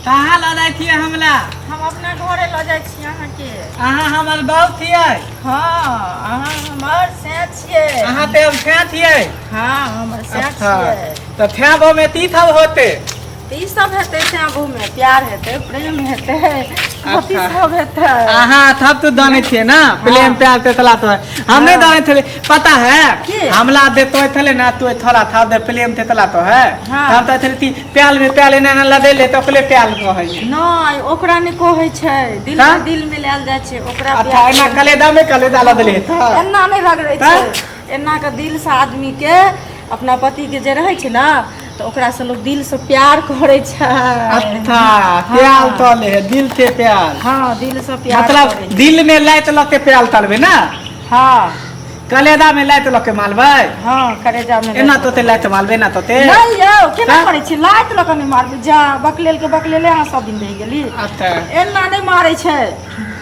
कहाँ लऽ जाइ छियै हमरा? हम अपना घरे लऽ जाइ छी अहाँके। अहाँ हमर बाउ छियै? हँ, अहाँ हमर सैं छियै। अहाँ तऽ हम छे छियै। हँ, हमर सैं अच्छा छियै। तऽ छे बो में ती सब होते? तऽ ई सब हेतै सैं बहू में, प्यार हेतै, प्रेम हेतै, कथी अच्छा। सब हेतै। अहाँ सब तो जानै छियै ना, प्रेम प्यार तेतला तो हम नहीं जानै छलियै, पता है? की? हमला देतो छलै ना, तो थोड़ा था दे प्रेम तेतला तो है। हाँ। हम तो छलै प्याल में प्याल एना एना लदे ले तो ओकरे प्याल कहै छै। नहि, ओकरा नहि कहै छै, दिल हाँ? में दिल मिलायल जाइ छै ओकरा। अच्छा, प्यार एना कलेदा में कलेदा लदले था। एना नहि रगड़ै हाँ? छै, एना के दिल से आदमी के अपना पति के जे रहै छै ना, तऽ ओकरा से लोग दिल से प्यार करै छै। अच्छा, प्याल तले है दिल से प्याल। हाँ, दिल से प्यार मतलब करै छै। दिल में लाइत लऽ के प्याल तलबे ना? हाँ। कलेदा में लाइत लऽ के मालबै? हाँ, करेजा में। एना तोते लाइत मालबै ना तोते? नहि यौ, केना हाँ? करै छी? लाइत लऽ कऽ नहि मारबै, जा बकलेल के बकलेले अहाँ सब दिन रहि गेली। अच्छा। एना नहि मारै छै।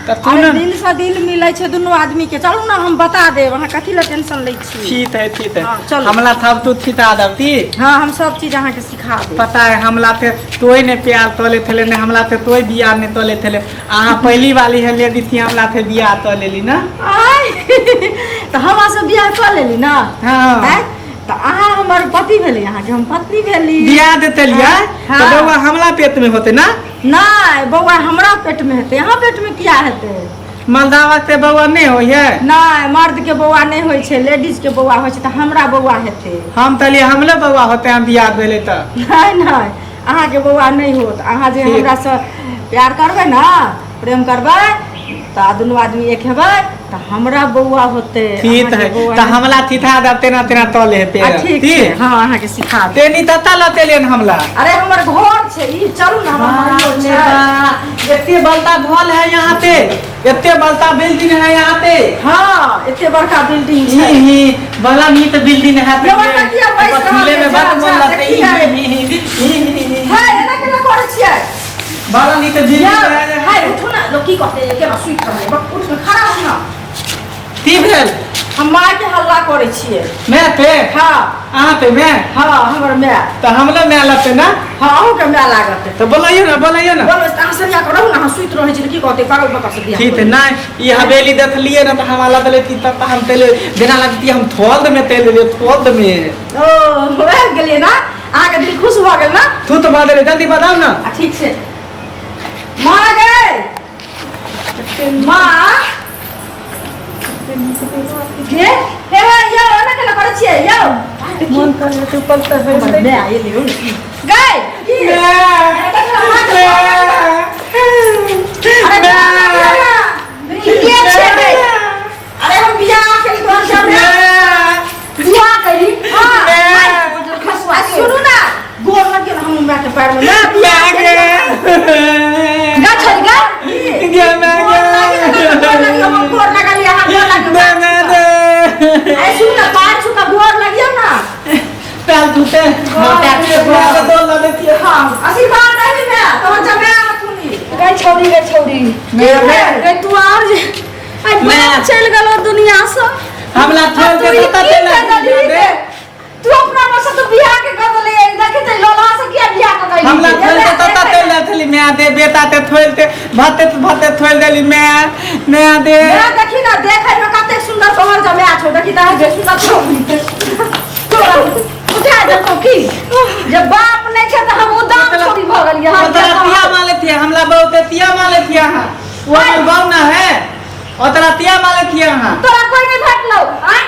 तऽ तू अरे ने दिल से दिल मिलै छै दुनू आदमी के। चलू ने, हम बता देब, अहाँ कथी लए टेंशन लै छी? ठीक है, ठीक है। हाँ, चलू। हमला थब तू थिता दबती। हाँ, हम सब चीज अहाँके सिखा देब। पता है, हमला थे तोय ने प्यार तोले थेले ने, हमला थे तोय बियाह ने तोले थेले। अहाँ पहली वाली है लेडी थी, हमला थे बियाह तो लेली ना। आय, तऽ हमरा से बियाह कऽ लेली ना? हाँ। आँय? तऽ अहाँ हमर पति भेली, अहाँके हम पत्नी भेली। बियाह देते लिया हाँ। तो बउआ हमला पेट में होते ना? नहि, बौआ हमरा पेट में हेतै, अहाँ पेट में किया हेतै? मर्दावा के बउआ नहीं होई है? नहि, मर्द के बौआ नहि होइ छै, लेडीज के बौआ होइ छै, तऽ हमरा बौआ हेतै। हम तलिए हमले बउआ होते, हम बियाह भेले तऽ। नहि नहि, अहाँके बौआ नहि होत। अहाँ जे ठीक। हमरासँ प्यार करबै ने, प्रेम करबै, तऽ दुनू आदमी एक हेबै तऽ हमरा बौआ होतै। ठीक अहाँके है। बौआ तऽ नहि। हमला थिथा दब तेना तेना तले है आ, पेड़। ठीक छै, हाँ, अहाँके सिखा देब। तेनी तत्ता लते लेन हमला। अरे, हमर घर छै ई, चलू ने, हमर बाप मम्मियो रे छै। बा, एते बलता धोल है यहाँ पे, एते बलता बिल्डिंग है यहाँ पे। हाँ, एते बड़का बिल्डिंग ही छै। ही बड़ा नीत बिल्डिंग है। ये बड़का किया बैस रहल खुले में छै? बड़ मन जा, लगते। देखिए। ही ही ही ही ही। है, एना केना करै छियै? बड़ा नीत बिल्डिंग यौ, है। है, उठू ने, लोग की कहतै जे केना सुति रहलै। बक, उठ के खड़ा होउ ने। की भेल? हम माय के हल्ला करै छियै। मैं पे? हाँ। अहाँ पे मैं? हाँ, हमर माय। तऽ हमलो माय लगते ना? हाँ, अहूँके माय लागत। तऽ बोलैयो ना, बोलैयो ना। बोलो, अहाँ सरिया के रहू ने, अहाँ सुति रहै छी तऽ की कहतै, पागल बकल से बियाह ठीक है। करू। नहीं, ई हवेली देखलिए ना तऽ हमरा लगलै कि तब हम तेल जेना लगती हम थोल्द में तेल लेलिए, थोल्द में। ओ, आबि गेलियै ना, अहाँके दिल खुश भऽ गेल ना? तू तऽ बदले जल्दी बताउ ना। आ, ठीक छै। माँ गै, माँ गे, हे हे यौ, एना केना करै छियै यौ? मन करे तू पलता है। हमर माय एलै हौ ने। गै, की? अरे के छै गै? अरे, हम बियाह केली तोहर सामने बियाह केली। हाँ, आ सुनू ना, गोर लग गेल हम माय के पैर में। माय, बियाह केली। गा छोड़ गा। गोर लागी ना, गोर लगी, हम गोर लगलियै, अहाँ गोर लगियौ। अरे सुन ना, पैर छू कऽ गोर लगियौ ना। हाँ, आशीर्वाद देबी माय, तोहर जमाय हथुनी। गै छौरी, गै छौरी, गै, तू आर जे आइ बाप चलि गेलो दुनिया से। हमला आ छोड़ तू के ई कतऽ की चलि कर देलही गे? तू अपना मन से तू बियाह के कर देलही, देखी ते लोला से किया बियाह कर देलही? हमला छोड़ के कतऽ चलि जाथली मैं दे बेटा ते थोलते भाते भाते थोल देली मैं मैं दे। मैं देखी ना, देखै में कतेक सुंदर तोहर जमाय छौ, देखी तऽ जे सुंदर छौ तोरा उठा देलकौ की जे बाप नहि छै तऽ हम उदाम छोरी भऽ गेलियै। हम ओतरा तिया माले थिए, हमला बहुत तिया माले थिए अहाँ, वो हमर बहू ना है, ओतरा तिया माले थिए अहाँ। तोरा कोई नहि भेटलौ? आँय,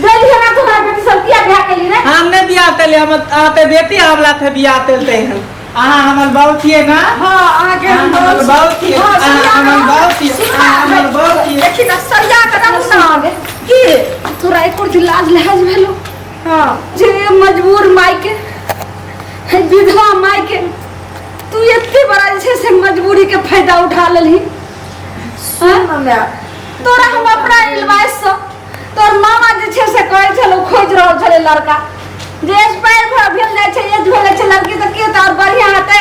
गेली हमरा तोहरा बेटी सब किया बियाह केली रे? हम नहीं बियाह तेले, हम आते बेटी हमला थे बियाह तेलते हैं। अहाँ हमर बहू थिए ना? हाँ, अहाँके हम अहाँ हमर बहू थिए। हाँ, अहाँ सरिया हमर कऽ- बहू थिए। सुन अहाँ ना, हमर बहू थिए। देखी ना, सरिया कऽ राखू ना। की तोरा एको दिन लाज लिहाज भेलो? हाँ। जे मजबूर माय के, हे विधवा माय के तू एते बड़ा जे छै से मजबूरी के फायदा उठा लेलही? सुन ना माय। तोरा हम अपना इलवाइस से तोर मामा जे छै से कहै छलौ, खोजि रहल छलै लड़का जे एक्सपायर भऽ भेल जाइ छै, एज भेल जाइ छै लड़की, तऽ के तऽ आओर बढ़िआँ हेतै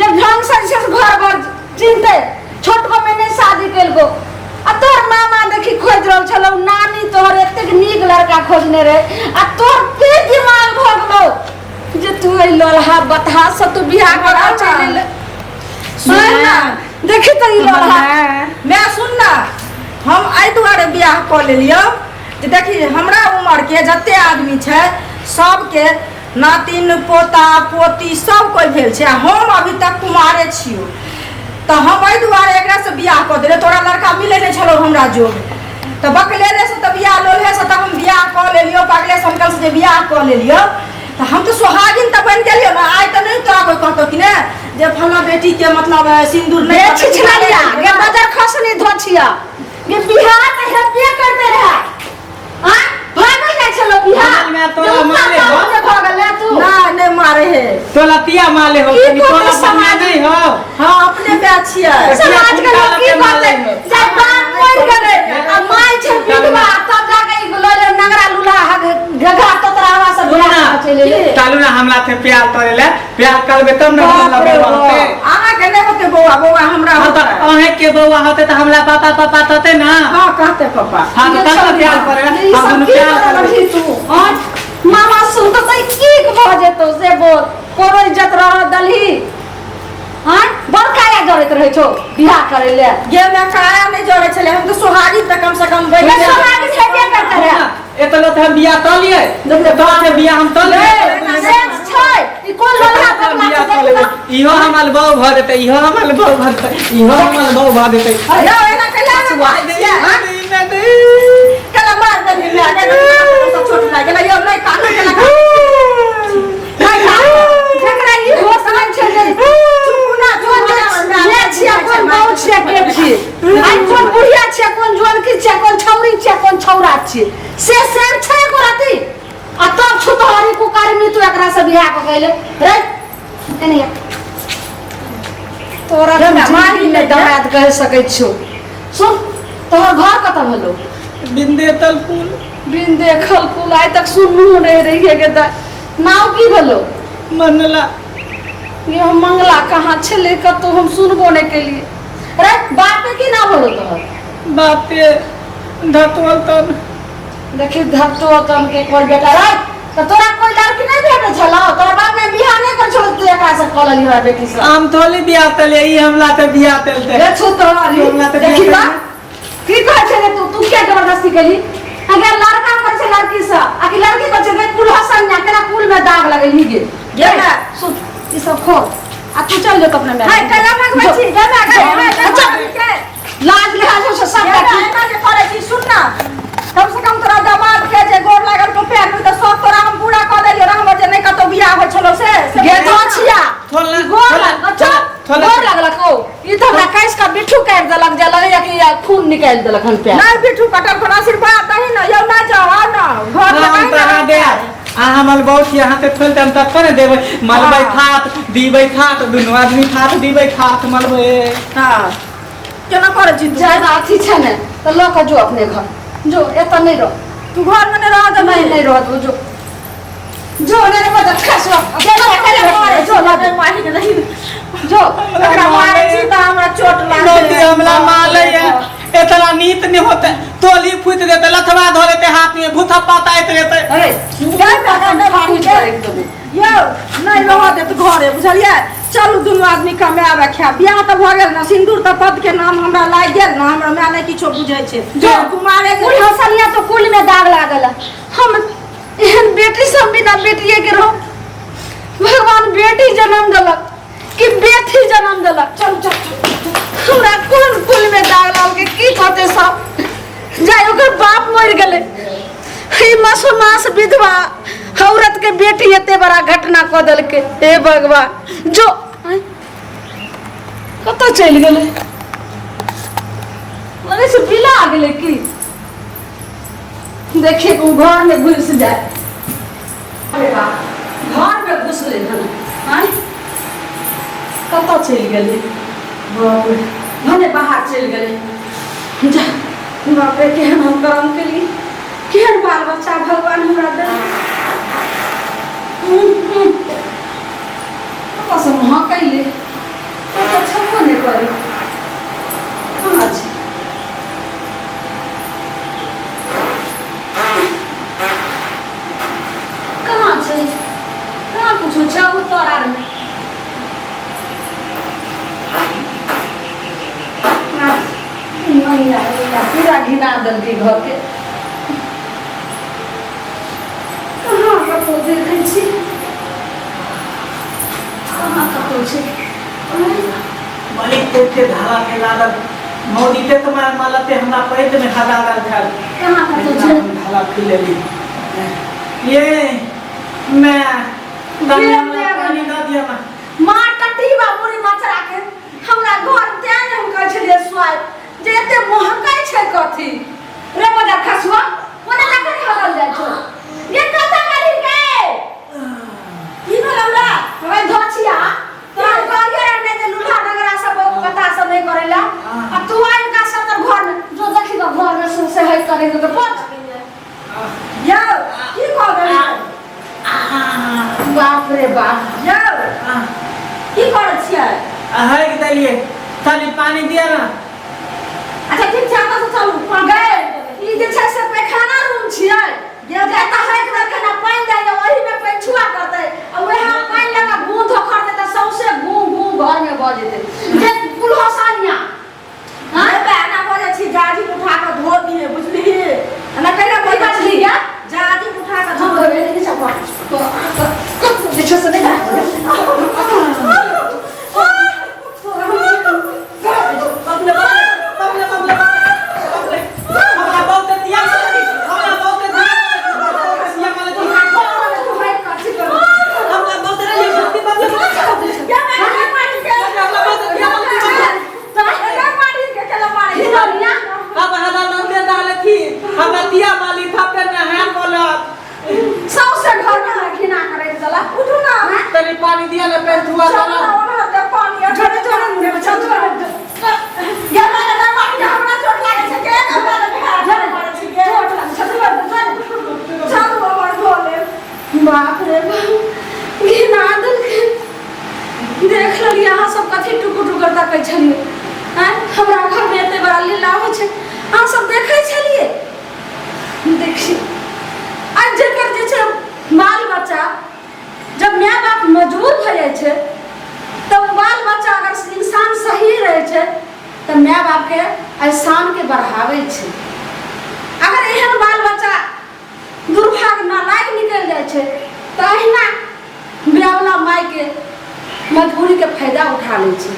जब ढंग से जे छै से घर बर चिन्हतै, छोटको में नहि शादी केलको। आ तोहर मामा देखी खोजि रहल छलौ, नानी तोहर एतेक नीक लड़का खोजने रहे, आ तोहर के दिमाग भऽ गेलौ जे तू एहि लोलहा बतहा से तू बियाह करा चलि एलै? दुआरे बियाह कऽ लेलियौ जे देखी हमरा उमरके जते आदमी छै सबके नातिन पोता पोती सब कोइ भेल छै आ हम अभी तक कुमारे छियौ। तऽ हम एहि दुआरे एकरासँ बियाह कऽ देलियौ। तोरा लड़का मिलै नहि छलौ हमरा जोग, तऽ बकलेरेसँ तऽ बियाह लोल्हेसँ तऽ हम बियाह कऽ लेलियौ, पगले समकलसँ जे बियाह कऽ लेलियौ तऽ हम तऽ सोहागिन तऽ बनि गेलियौ ने। आइ तऽ नहि तोरा कोइ कहतौ कि ने जे फल्लाँ बेटीके मतलब सिन्दूर नहि गे छिछलरिया गे बजर खसनी धोछिया गे, बिहार तऽ हेबे करते रहे। आँ भागल जाइ छलो बिहार बगल में तोरा जे मारे हो। उत्तर भऽ गेलै तू। नहि नहि मारे हे। तोला तिया माले हो की तनी, कहतै तोला बढ़िया समाज? नहीं हो। हाँ अपने पे छियै। समाज के लोग की माले कहतै हो। जे बाप मरि गेलै आ माय छै विधवा, तब जाके ई लऽ ले नगरा लूल्हा घघरा तोतरावा सब बियाह कऽ चलि एलै। तालू ना हमला थे प्यार करे ले, प्यार करबे तब ना हमरा बाप रे बौआ बाप। होते। अहाँके नहि होते बौआ, बौआ हमरा हाँ, होते। तऽ अहें के बौआ होते तऽ हमरा पापा पापा तते ना। हाँ कहते पापा। हाँ तऽ तब ना प्यार करे ले, ई हम सब दुनू की प्यार करऽ करबै। लगही तू? आँय? मामा सुन तऽ सही की भऽ जेतौ से बोल, कोनो इज्जत रह दलही? आँय बड़ काया जरैत रहै छौ बियाह करै ले। गे मैं काया नहि जरै छलै, हम तऽ सोहागी तऽ कम से कम बनि गे गेल। सोहागी छेबे करतै रहे। एतलो तऽ हम बियाह कऽ लियै, तो से बियाह हम तऽ लेबै। सेंस छै ई कोन लोल्हा बदला बियाह छै कऽ लेबै। देख। इहो हमर बहू भऽ जेतै, इहो हमर बहू भऽ जेतै, इहो हमर बहू भऽ जेतै। यौ एना कैला ने मारै छियै? कैला मार देलही माय के? सब छोट लागि गेलै यौ। नहि कानू, केना नहि कानू। जकरा ई होश नहि छै जे चुप ना, कोन जे छियै, कोन बहू छियै, के छियै, आइ कोन बुढ़िया छियै, कोन जुअनकी छियै, कोन छौरी छियै, कोन छौरा छियै, से सेम छै एको रति। आ तब छुतहरी कुकर्मी तू एकरा से बियाह कऽ गेले रे। एने आ। तोरा हमरा मारी नहि दमाद कहि सकै छियौ। सुन, तोहर घर कतऽ भेलौ? बिंदेतल पुल। बिन देखल कुल आइ तक सुनू नहि रहिए गे दाइ। नाव की भेलौ? मनला। ये हम मंगला कहाँ छलै कतौ हम सुनबो नहि केलिए रे। बाप के की नाम भेलौ तोहर? बापे धतवल तन। देखी धरतो तन के कोई बेटा रे, तऽ तोरा कोई लड़की नहि भेटै छलौ? तोरा बाप ने बियाह नहि कर छलौ? तू एकरा से कऽ लेली हमरा बेटी से। हम थोड़ी बियाह तले, ई हमला ते बियाह तेलते। रे छु तोहरी हमरा तऽ देखी बियाह तऽ की कहै छै रे तू? तू किया जबरदस्ती केली? अगर लड़का करै छै लड़की से आ कि लड़की करै छै? कुल हसन केना कुल में दाग लगेलही गे? गे माय। सुन, ई सब खो आ तू चल जो अपने माय। हाय कैला भगबै छी? गे माय, गे माय, गे अच्छा। माय, लाज लिहाज हो सब गे माय, एना जे करै छी सुन ना, कम से कम तोरा दामाद के जे गोर लागल को पैर में तऽ सब तोरा हम पूरा कऽ देलियौ रह। हमर जे नहि कतौ बियाह होइ छलौ से से गे तो छिया थोड़ा गोर लाग, अच्छा थोड़ा गोर लागलक ओ। ई तऽ हमरा कैस का बिट्ठू काटि देलक जे लगैया कि खून निकालि देलक हन पैर। नहि बिट्ठू कटल कोन, आशीर्वाद दही ना यौ। ना जाओ, आउ ना घर में। हम कहीं तऽ ना अहाँ दे अहाँ हमर बहुत यहाँ से थोड़े हम तब ने देबै मलबै। हाँ। थात दिबै थात, दुनू आदमी थात दिबै, थात मलबै। हाँ केना करै छी तू? ज्यादा अथी छै ने तऽ लऽ कऽ जो अपने घर जो, एतऽ नहि रह। तू घर में नहि रह देबै। नहीं नहीं रह दो, जो जो नहीं रह तो खसो। जो जो माही के नहीं जो एकरा मारै छी तऽ हमरा चोट नदी लागै। हमला माले है, इतना नीत नहीं होते, तोली फूट देते, लथवा धो लेते, हाथ में भूथा पाता रहते। अरे यौ नहि रह देत घरे, बुझलियै? चलू दुनू आदमी कमाएब आ खायब। बियाह तऽ भऽ गेल ने, सिन्दूर तऽ पद के नाम हमरा लागि गेल ने। हमरा माय नहि किछो बुझै छै। जो कुमारे कुल हसनिया तो कुल में दाग लागल है। हम एहन बेटी सब बिना बेटिए के रहो। भगवान बेटी जन्म देलक कि बेटी जन्म देलक? चल चल चल। हमरा कोन कुल में दाग लागल के की कहते सब जाय। ओकर बाप मर गेलै, ई मास विधवा औरत के बेटी एते बड़ा घटना कऽ देलकै। हे भगवान, जो आँय, कतऽ चलि गेलै? लगै छै बिला गेलै की। देखिए ओ घर में घुस जाए। अरे बाप, घर में घुसलै हन। आँय, कतऽ चलि गेलै? बाप रे, भने बाहर चलि गेलै। जा बाप रे, केहन हम करम केलियै, केहन बाल बच्चा भगवान हमरा देलक। कतऽसँ महकैले? कतऽ छेबो नहि करै। कहाँ छै? कहाँ छै? कहाँ कुछो छै उतर आरमे? कनिया पूरा घिना देलकै घरके। कहाँ कतौ देखै छी, कहाँ कतौ छै। बड़ी पेट के धारा के लागल मौजीते तुम्हारे मालते हमरा पेट में हला रहल छल। कहाँ कतौ छै? धारा पी लेली। ये मैं ये मैं पानी दऽ दिया माँ। माँ टटीबा बुढ़ी मचरा के हमरा घर तें ने हम कहै छलियै सुआइ जे एते महकै छै कथी रे बजा खसुआ ओना लकड़ी हगल जाइ छौ। ये कतऽ गेली गे? की भेल हमरा? ओए धोछिया तोरा कहलियै रहै ने जे लूल्हा डगरा सब बहुत कथा सब नहि करै ला आ तू आनि का सब तऽ घर में जो देखी तऽ घर में से है करे तऽ पच। यौ की कह देलियै? बाप रे बाप। यौ की करै छियै? हक देलिए खाली पानी दिया ना। अच्छा ठीक छै, अहाँ से चलू। गए ई जे छै से पैखाना रूम छियै जे तऽ हक देलकै ना पानि दै ले, ओही में पैछुआ करतै आ वएह पानि लऽ कऽ गूँ धोखर देतै, सौंसे गूँ गूँ घर में भऽ जेतै जे कुल्हसानिया। हाँ एना भऽ जाइ छी जाजिम उठा कऽ धो दिहे बुझलिही। एना कैला की भऽ जाइ बजली छी गे? जाजिम उठा कऽ हम धो कहबै नहि चपा जे छै से नहि। बबले बबले बबले बबले हमरा बहुत दिया, हमरा बहुत दिया, दिया माले हमरा बहुत दिया बबले बबले। क्या मारी मारी के हमरा बहुत दिया माले। मारी के केला मारी। अब हमरा नंदे डाले थी हमरा दिया माली था पे नहा बोलत। सौंसे घर में घिना करैत छला। उठू ना। तनी पानी दिया ले पेन छुआ चलू देला। ना ओना दे पानी। झोरे झोरे मुँह में चल झोरे। गे मारे ना मारी के हमरा चोट लागै छै के हमरा झोरे मारे छै के चोट लागै छै झोरे झोरे। चलू हमर धो लेब। बाप रे बाप, घिना देलकै। देख लेलियै अहाँ सब कथी टुकुर टुकुर तकै छलियै? आँय, हमरा घरमे एते बड़ा लीला होइ छै, अहाँ सब देखै छलियै? देखियौ आ जेकर जे छै बाल बच्चा जब माय बाप मजबूर भऽ जाइ छै तऽ ओ बाल बच्चा अगर इंसान सही रहै छै तऽ माय बापके एहसानके बढ़ाबै छै। अगर एहन बाल बच्चा दुर्भाग्य नालायक निकलि जाइ छै तऽ अहिना ब्यावला मायके मजबूरीके फायदा उठा लै छै।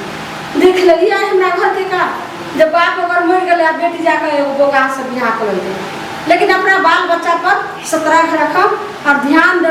देख लेलियै हमरा घरके का जब बाप अगर मरि गेलै आ बेटी जाकऽ एगो बोकासँ बियाह कऽ लेलकै। लेकिन अपना बाल बच्चा पर सतर्क रखब और ध्यान देब।